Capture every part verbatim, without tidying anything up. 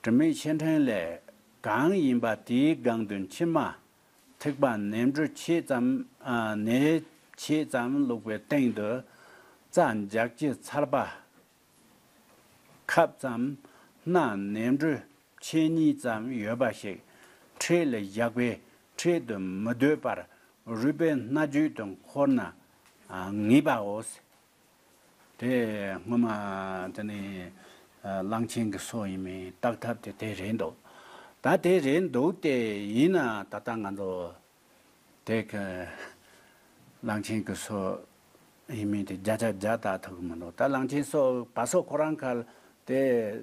དྲི་མེད་ཆེ་ཕྲེང་ལས། གང་ཡིན་པ་དེའི་སྒང་དུ་མཆིལ་མ་ཐིགས་པ་ནས་འབྲུ་ཕྱེད་ཙམ། ཨ། ནས་ཕྱེད་ཙམ་བླུགས་པའི་སྟེང་དུ་རྩྭ་འཇག་སྐྱེས་ཚལ་པ་ཁབ་ཙམ། སྣ་ནས་འབྲུ་ཕྱེད་གཉིས་ཙམ་ཡོད་པ་ཞིག་འཕྲེད་ལ་བཞག་པས་འཕྲལ་དུ་མི་སྡོད་པར་རུས་པའི་སྣ་རྒྱུད་དུ་འཁོར་ན་ངེས་པའོ། དེ་སྔོན་མ་དེ་ནི་གླང་ཆེན་གྱི་སོ་ཡིན་མིན་བརྟག་ཐབས་དེ་དེ་རེད་འདུག་ད་དེ་རེད་འདུག་སྟེ། ཡིན་ན་ད་ལྟ་ང་ཚོ་དེ་གི་གླང་ཆེན་གྱི་སོ་ཡིན་མིན་དེ་བརྒྱ་ཆ་བརྒྱ་བརྟག་ཐུབ་ཀྱི་མི་འདུག་ད་གླང་ཆེན་སོ་བ་སོ་ཁོ་རང་ཁ་ལ་དེ་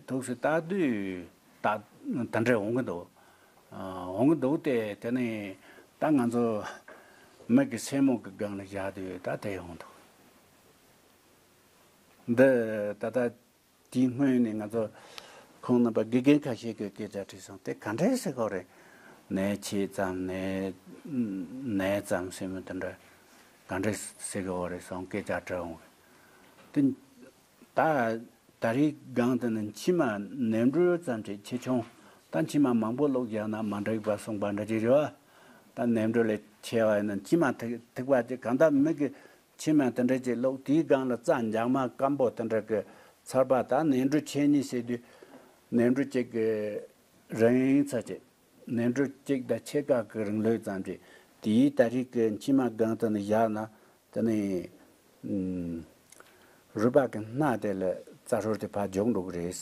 ཐུགས་སུ་བཏགས་དུས་ད་དེ་འདྲ་འོང་གི་འདུག་འོང་གི་འདུག་སྟེ། དེ་ནི་ད་ང་ཚོ་མིག་གི་སེན་མོ་གི་སྒང་ལ་བཞག་དུས་ད་དེ་ཡོང་འདུག་འདི་ད་ལྟ་དེའི་སྔོན་ནས་ང་ཚོ་ཁོང་རྣམ་པ་དགེ་རྒན་ཁ་ཤས་ཀྱིས་སྐད་ཆ་དྲིས་སོང་། དེ་ག་འདྲས་ཟེར་གོ་རེད། ནས་ཕྱེད་ཙམ། ནས་ནས་ཙམ་ཟེར་མི་དེ་འདྲ་ག་འདྲས་ཟེར་གོ་རེད་སོང་སྐད་ཆ་དྲི་འོང་། དེ་ད་ད་རེས་སྒང་དེ་ནི་མཆིལ་མ་ནས་འབྲུ་ཙམ་ཅིག་ཆེ་ཆུང་། ད་མཆིལ་མ་མང་པོ་བླུགས་བཞག་ན་མ་འགྲིག་པ་གསུངས་པ་འདྲ་ཅིག་རེད་བ། ད་ནས་འབྲུ་ལས་ཆེ་བ་ཡིན་ན་མཆིལ་མ་ཐིགས་ཐིགས་པ་ཅིག་གང་ལྟར་མིག་གི་མཆིལ་མ་དེ་འདྲ་ཅིག་བླུགས། དེའི་སྒང་ལ་རྩྭ་འཇག་མ་སྐམ་པོ་དེ་འདྲ་གི་ཚལ་པ་དང་ནས་འབྲུ་ཕྱེད་གཉིས་ཟེར་དུས་ནས་འབྲུ་གཅིག་གི་རིང་ཚད་ཅིག་ནས་འབྲུ་གཅིག་དང་ཕྱེད་ཀ་གི་རིང་ལོས་ཙམ་ཅིག་དེའི་ད་རེས་ཀྱི་མཆིལ་མ་སྒང་དེ་ནས་བཞག་ན་དེ་ནི་རུས་པ་གི་སྣ་དེ་ལ་རྩྭ་ཧྲོལ་དེ་ཕར་རྒྱུག་འགྲོ་གི་རེད།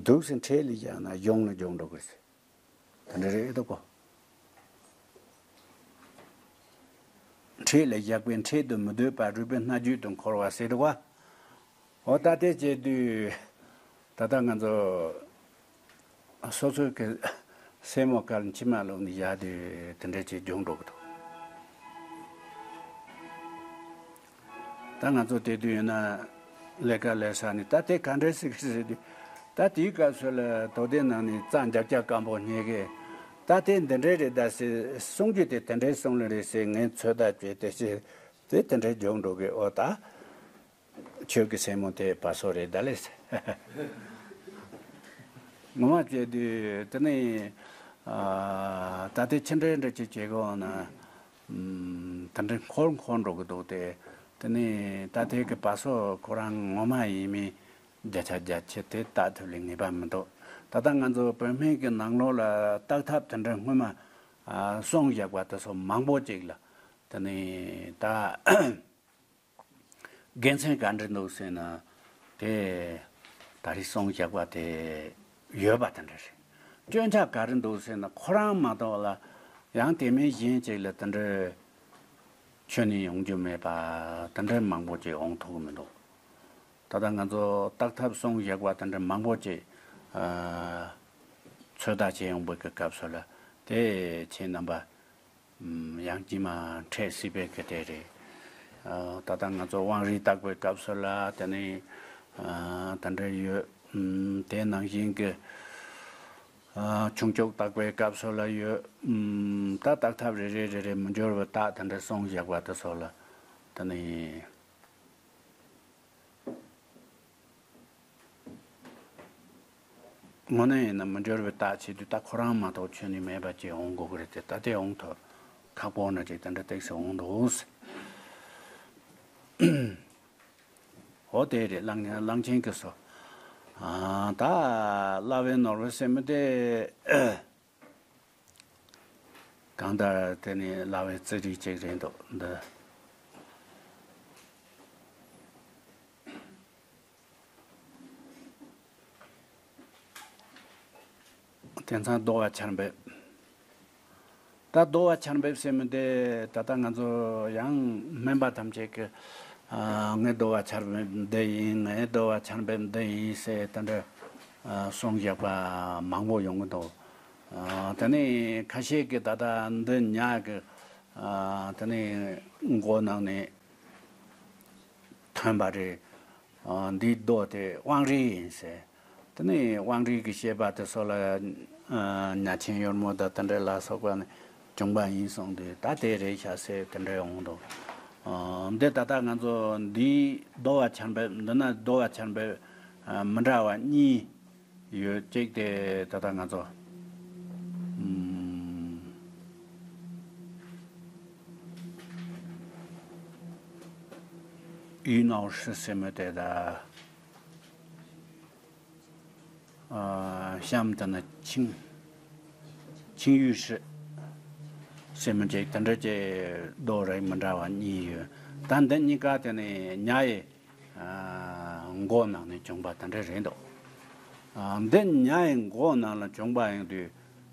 འདུག་སེ་འཕྲལ་ལ་བཞག་ན་གཞུང་ལ་རྒྱུག་འགྲོ་གི་རེད། དེ་འདྲ་རེད་འདུག་གོ། འཕྲལ་ལ་བཞག་པས་འཕྲལ་དུ་མི་སྡོད་པར་རུས་པའི་སྣ་རྒྱུད་དུ་འཁོར་བ་ཟེར་འདུག་ག་འོ་ད་དེ་བྱེད་དུས་ད་ལྟ་ང་ཚོ་སོ་སོའི་གི་སེན་མོ་ཁ་ལ་མཆིལ་མ་བླུགས་ནས་བཞག་དུས་དེ་འདྲ་བྱེད་རྒྱུག་འགྲོ་གི་འདུག་ད་ང་ཚོ་དེ་དུས་ཡིན་ན་ལས་ཀ་ལས་ས་ནས་ད་དེ་ག་འདྲས་ཟེར་གི་ཟེར་དུས། ད་དེའི་སྐབས་སུ་ལ་དོ་དེ་ནང་ནས་རྩྭ་འཇག་སྐྱ་སྐམ་པོ་རྙེད་གི། ད་དེ་འདི་འདྲས་རེད་ད་ཟེར་གསུང་རྒྱུ་དེ་དེ་འདྲས་གསུང་ལེ་རེད་ཟེར་ངས་ཚོད་ལྟ་བྱས་ཏེ་ཟེར་དེ་དེ་འདྲས་རྒྱུག་འགྲོ་གི། འོ་ད་ཁྱོད་ཀྱི་སེན་མོ་དེ་བ་སོ་རེད་ད་ལས་ཟེར། ངོ་མ་བྱས་དུས་དེ་ནི་ད་དེ་ཕྱི་འདྲེན་འདྲ་ཅིག་བྱེད་དགོས་ན། ཨམ། དེ་འདྲའི་འཁོར་འཁོར་འགྲོ་གི་འདུག་སྟེ། དེ་ནས་ད་ལྟའི་གི་བ་སོ་ཁོ་རང་ངོ་མ་ཡིན་མིན་བརྒྱ་ཆ་བརྒྱ་ཆེ་དེ་བརྟག་ཐུབ་ལེ་ངེས་པ་མི་འདུག་ད་ལྟ་ང་ཚོ་བོད་སྨན་གྱི་ནང་ལོགས་ལ་བརྟག་ཐབས་དེ་འདྲ་སྔོན་མ་ཨ་གསུངས་བཞག་པ་དེ་ཚོ་མང་པོ་ཅིག་ལ་དེ་ནས་ད། དགེ་མཚན་ག་འདྲ་འདུག་ཟེར་ན། དེ་ད་རེས་གསུངས་བཞག་པ་དེ་ཡོད་པ་དེ་འདྲ་རེད། སྐྱོན་ཆ་ག་རེ་འདུག་ཟེར་ན་ཁོ་རང་མ་གཏོགས་ལ་ཡང་དེ་མིན་གཞན་ཅིག་ལ་དེ་འདྲ་ཁྱོན་ནས་ཡོང་རྒྱུ་མེད་པ་དེ་འདྲ་མང་པོ་ཅིག་འོང་ཐུབ་ཀྱི་མི་འདུག་ད་ལྟ་ང་ཚོ་བརྟག་ཐབས་གསུངས་བཞག་པ་དེ་འདྲ་མང་པོ་ཅིག་ཨ་ཚོད་ལྟ་བྱེད་ཡོང་བའི་གི་སྐབས་སུ་ལ་དེ་ཁྱེད་རྣམ་པ། ཡང་ཅི་མ་འཕྲད་སྲིད་པའི་སྐད་དེ་རེད། ད་ལྟ་ང་ཚོ་དབང་རིས་བརྟག་པའི་སྐབས་སུ་ལ་དེ་ནི་ད་འདྲ་ཡོད། དེ་ནང་བཞིན་གྱི་ཆུང་ཆུང་བརྟག་པའི་སྐབས་སུ་ལ་ཡོད། ད་བརྟག་ཐབས་རེ་རེ་རེ་རེ་མི་འབྱོར་བའི་རྟགས་དེ་འདྲ་གསུངས་བཞག་པ་དེ་ཚོ་ལ་དེ་ནི། དངོས་གནས་ཡིན་ན་མི་འབྱོར་བའི་རྟགས་བྱེད་དུས་ད་ཁོ་རང་མ་གཏོགས་ཁྱོན་ནས་མེད་པ་ཅིག་འོང་དགོས་ཀྱི་རེད་དེ། ད་དེ་འོང་ཐུབ་ཁག་པོ་ན་ཅིག་དེ་འདྲ་ཏོག་ཙམ་འོང་འདུག་འོ་དེ་རེད། གླང་གླང་ཆེན་གྱི་སོ། ད་བླ་བའི་ནོར་བུ་ཟེར་མི་དེ། གང་ལྟར་དེ་ནི་བླ་བའི་རྩེད་རིགས་ཅིག་རེད་འདུག་འདི། དེང་སང་བསྡོ་བ་ཆར་འབེབས། ད་བསྡོ་བ་ཆར་འབེབས་ཟེར་མི་དེ་ད་ལྟ་ང་ཚོ་ཡང་སྨན་པ་ཐམས་ཅད་ཀྱིས་ངའི་བསྡོ་བ་ཆར་འབེབས་འདི་ཡིན། ངའི་བསྡོ་བ་ཆར་འབེབས་འདི་ཡིན་ཟེར་དེ་འདྲ་གསུངས་བཞག་པ་མང་པོ་ཡོང་གི་འདུག་དེ་ནས་ཁ་ཤས་ཀྱིས་ད་ལྟ་འདི་ཉག་གི་དེ་ནས་མགོ་ནང་ནས་ཐོན་པ་རེད། འདིའི་རྡོ་དེ་དབང་རིས་ཡིན་ཟེར། དེ་ནས་དབང་རིས་ཀྱི་བཤད་པ་དེ་ཚོ་ལ་ཉ་ཆེན་གཡོར་མོ་དང་དེ་འདྲ་ལ་སོགས་པ་ནས་བྱུང་བ་ཡིན་གསུངས་དུས་ད་དེ་རེད་ཤག་ཟེར་དེ་འདྲ་ཡོང་གི་འདུག་འདི་ད་ལྟ་ང་ཚོ་འདིའི་བསྡོ་བ་ཆར་འབེབས་འདི་ན་བསྡོ་བ་ཆར་འབེབས་མི་འདྲ་བ་གཉིས་ ཡོད། གཅིག་དེ་ད་ལྟ་ང་ཚོ་ཨུམ། ཡུས་ནའོ་ཧྲི་ཟེར་མི་དེ་ད་ཨ་ཤམ་དེ་ན་ཆིང་ཆིང་ཡུས་ཧྲི་ཟེར་མི་ཅིག་དེ་འདྲ་ཅིག་རྡོ་རིགས་མི་འདྲ་བ་གཉིས་ཡོད། ད་འདི་གཉིས་ཀ་དེ་ནི་ཉ་ཡི་ཨ་མགོ་ནང་ནས་བྱུང་བ་དེ་འདྲ་རེད་འདུག་ཨ་འདི་ཉ་ཡི་མགོ་ནང་ལ་བྱུང་བ་ཡིན་དུས་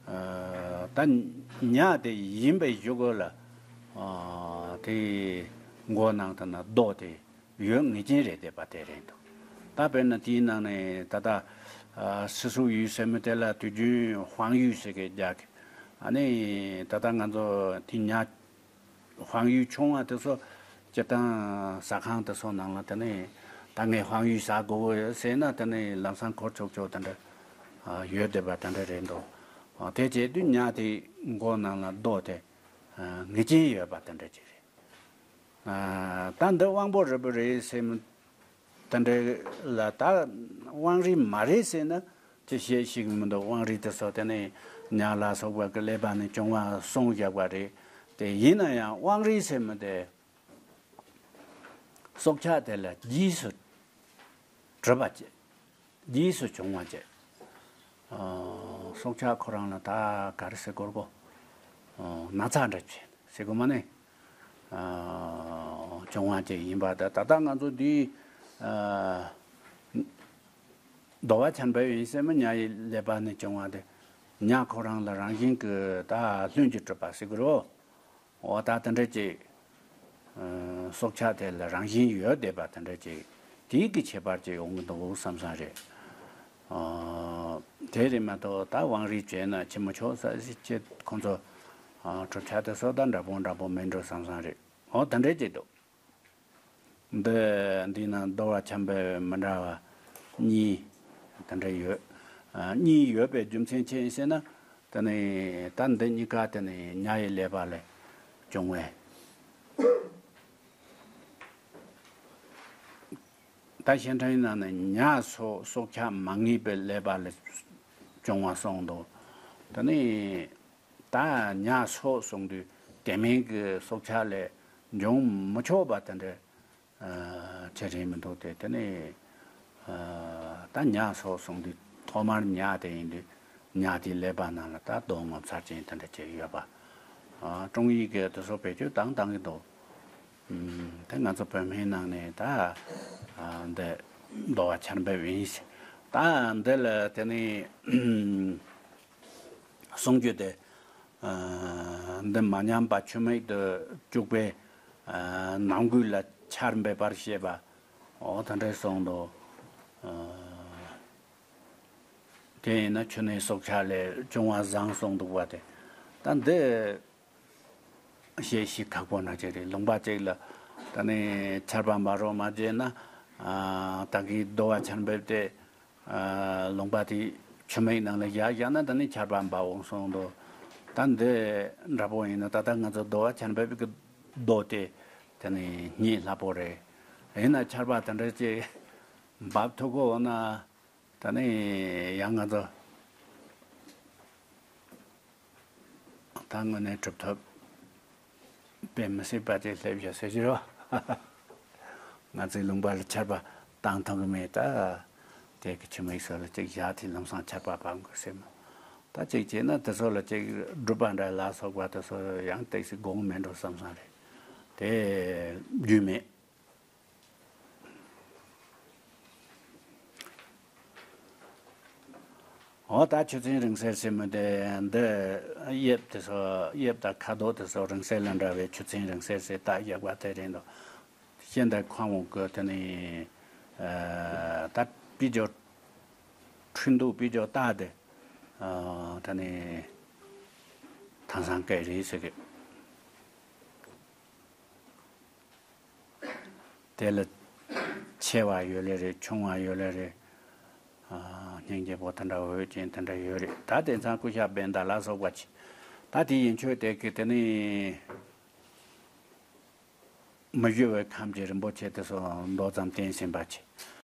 ཨ་ད་ཉ་དེ་ཡིན་པའི་གཞུག་གུ་ལ་ཨ་དེའི་མགོ་ནང་དུ་ན་རྡོ་དེ་ཡོད་ངེས་ཅན་རེད་བསྡད་པ་དེ་རེད་འདུག་ད་དཔེར་ན་དེའི་ནང་ནས་ད་ལྟ་ཨ་སི་སུ་ཡུས་ཟེར་མི་དེ་ལ་དུས་རྒྱུན་ཧུང་ཡུས་ཟེར་གི་རྒྱག་གི་ཨ་ནི་ད་ལྟ་ང་ཚོ་དེ་ཉ་ཧུང་ཡུས་ཆུང་བ་དེ་ཚོ་སྤྱིར་བཏང་ཟ་ཁང་དེ་ཚོ་ནང་ལ་དེ་ནས་ད་ངས་ཧུང་ཡུས་ཟ་དགོས་ཀྱི་ཡོད་ཟེར་ན་དེ་ནས་ལམ་སང་འཁོར་ཆོག་ཆོག་དེ་འདྲ་ཡོད་བསྡད་པ་དེ་འདྲ་རེད་འདུག་དེ་བྱས་དུས་ཉ་དེ་མགོ་ནང་ལ་རྡོ་དེ་ངེས་ཅན་ཡོད་པ་དེ་འདྲ་ཅིག་རེད། ད་འདི་དབང་པོ་རིལ་བུ་རེད་ཟེར་མི་དེ་འདྲ་ལ་ད་དབང་རིལ་མ་རེད་ཟེར་ན་ཅི་བཤད་ཤེས་ཀྱི་མི་འདུག་དབང་རིལ་དེ་ཚོ་དེ་ནས་ཉ་ལ་སོགས་པ་གི་ཀླད་པ་ནས་བྱུང་བ་གསུངས་བཞག་པ་རེད། དེ་ཡིན་ན་ཡང་དབང་རིལ་ཟེར་མི་དེ་སྲོག་ཆགས་དེ་ལ་རྗེས་སུ་གྲུབ་པ་བྱས། རྗེས་སུ་བྱུང་བ་བྱས། ཨ་སྲོག་ཆགས་ཁོ་རང་ལ་ད་ག་རེ་ཟེར་དགོས་གོ་ཨ་ན་ཚ་འདྲ་བྱས་ཟེར་དགོས་མ་ནི། ཨ་བྱུང་བ་བྱས་ཡིན་པ་ད་ད་ལྟ་ང་ཚོ་འདི་ཨ་རྡོ་བ་ཆར་འབེབས་ཡིན་ཟེར་མི་ཉ་ཡི་ཀླད་པ་ནས་བྱུང་བ་དེ་ཉ་ཁོ་རང་ལ་རང་བཞིན་གྱི་ད་ལྷུན་གྱིས་གྲུབ་པ་ཟེར་གི་རོ། འོ་ད་དེ་འདྲ་ཅིག་ཨ་སྲོག་ཆགས་དེ་ལ་རང་བཞིན་ཡོད་བསྡད་པ་དེ་འདྲ་ཅིག་དེའི་གི་ཁྱད་པར་ཅིག་ཡོང་གི་འདུག་བསམ་བསམ་རེད། ཨ་དེ་རེད་མ་གཏོགས་ད་དབང་རིལ་བྱས་ན་ཅི་མི་ཆོག་ས་ཅིག་ཁོང་ཚོ་ཨ་གྲུབ་ཆ་དེ་ཚོ་ད་འདྲ་པོ་འདྲ་པོ་མིན་འགྲོ་བསམ་བསམ་རེད། འོ་དེ་འདྲ་ཅིག་འདུག་འདི་འདི་ན་རྡོ་བ་ཆར་འབེབས་མི་འདྲ་བ་གཉིས་དེ་འདྲ་ཡོད། ཨ་གཉིས་ཡོད་པའི་རྒྱུ་མཚན་ཅི་ཡིན་ཟེར་ན། དེ་ནས་ད་འདི་གཉིས་ཀ་དེ་ནས་ཉ་ཡི་ཀླད་པ་ལས་བྱུང་བས། ད་བཤད་ཁྲ་ཡི་ནང་ནས་ཉ་སོགས་སྲོག་ཆགས་མ་ངེས་པའི་ཀླད་པ་ལས་བྱུང་བ་གསུངས་འདུག་དེ་ནས་ད་ཉ་སོགས་གསུངས་དུས་དེ་མིན་གྱི་སྲོག་ཆགས་ལས་འབྱུང་མི་ཆོག་པ་དེ་འདྲ་ཨ་ཆེ་རིང་མི་འདུག་སྟེ། དེ་ནས་ཨ་ད་ཉ་སོགས་གསུངས་དུས་ཐོག་མར་ཉ་དེ་ཡིན་དུས་ཉ་དེའི་ཀླད་པ་ནང་ལ་ད་རྡོ་ངོ་མཚར་ཅན་དེ་འདྲ་ཅིག་ཡོད་པ། ཨ་ཀྲུང་ཡིག་གི་དེ་ཚོ་བེད་སྤྱོད་བཏང་བཏང་གི་འདུག་ཨུམ་དེ་ང་ཚོ་བོད་སྨན་ནང་ནས་ད་ཨ་འདི་རྡོ་བ་ཆར་འབེབས་ཡིན་ཞེས། ད་འདི་ལ་དེ་ནས་གསུང་རྒྱུ་དེ། ཨ་འདི་མ་ཉམས་པ་ཆུ་མིག་ཏུ་བཅུག་པའི་ཨ་ནང་ཁུལ་ལ་ཆར་འབེབས་པར་བཤད་པ། འོ་དེ་འདྲ་གསུངས་འདུག་ཨ་དེ་ཡིན་ན་ཆུ་ནས་སྲོག་ཆགས་ལས་བྱུང་བ་བཟང་གསུངས་འདུག་པ་དེ། ད་འདི་བཤད་ཤེས་ཁག་པོ་ན་ཅིག་རེད། ལུང་པ་ཅིག་ལ་ད་ནི་ཆར་པ་འབབ་རོགས་མ་བྱས་ན་ཨ་ད་གིན་རྡོ་བ་ཆར་འབེབས་ཏེ། ཨ་ལུང་པ་དེ་ཆུ་མིག་ནང་ལ་བཞག་བཞག་ན་ད་ནི་ཆར་པ་འབབ་འོང་གསུངས་འདུག་ད་འདི་འདྲ་པོ་ཡིན་ན་ད་ལྟ་ང་ཚོ་རྡོ་བ་ཆར་འབེབས་ཀྱི་རྡོ་དེ་ད་ནི་རྙེད་སླ་པོ་རེད། ཡིན་ན་ཆར་པ་དེ་འདྲ་ཅིག་འབབ་ཐུབ་ཀྱི་འོང་ན་ད་ནི་ཡང་ང་ཚོ། ད་དངོས་གནས་གྲུབ་ཐོབ་དཔེ་མི་སྲིད་པ་དེ་སླེབས་ཤག་ཟེར་གྱི་རེད། ང་ཚོའི་ལུང་པ་ལ་ཆར་པ་བཏང་ཐུབ་ཀྱི་མེད་ད། དེ་གི་ཆུ་མིག་སོགས་ལ་གཅིག་བཞག་དེ་ལམ་སང་ཆར་པ་བབས་དགོས་ཟེར་མོ། ད་གཅིག་བྱས་ན་དེ་ཚོ་ལ་གཅིག་སྒྲུབ་པ་འདྲ་ལ་སོགས་པ་དེ་ཚོ་ཡང་ཏོག་ཙམ་དགོངས་མེད་འགྲོ་བསམ་བསམ་རེད། དེ་རྒྱུས་མེད། འོ་ད་ཆུ་ཚན་རིང་བསྲེལ་ཟེར་མི་དེ་འདི་དབྱིབས་དེ་ཚོ་དབྱིབས་དང་ཁ་དོག་དེ་ཚོ་རིང་བསྲེལ་ལ་འདྲ་བའི་ཆུ་ཚན་རིང་བསྲེལ་ཟེར་རྟགས་བཞག་པ་དེ་རེད་འདུག་ཤེས་ལྡན་ཁོང་གི་དེ་ནི་ད་དཔེ་སྦྱོར་འཕྲིན་ཐུང་དཔེ་སྦྱོར་རྟགས་དེ་དེ་ནི་ཐང་སང་སྐད་རེད་ཟེར་གི། དེ་ལ་ཆེ་བ་ཡོད་ལེ་རེད། ཆུང་བ་ཡོད་ལེ་རེད། ཨ་སྙིང་རྗེ་པོ་དེ་འདྲ་འོད་ཅན་དེ་འདྲ་ཡོད་རེད། ད་དེང་སང་སྐུ་ཞབས་བན་ད་ལ་སོགས་པ་ཆེ། ད་དེ་ཡིན་ཆོས་དེ་གི་དེ་ནི་མི་བཞུ་བའི་ཁམས་ཀྱི་རིན་པོ་ཆེ་དེ་ཚོ་མདོ་ཙམ་བསྟན་ཟིན་པ་ཆེ།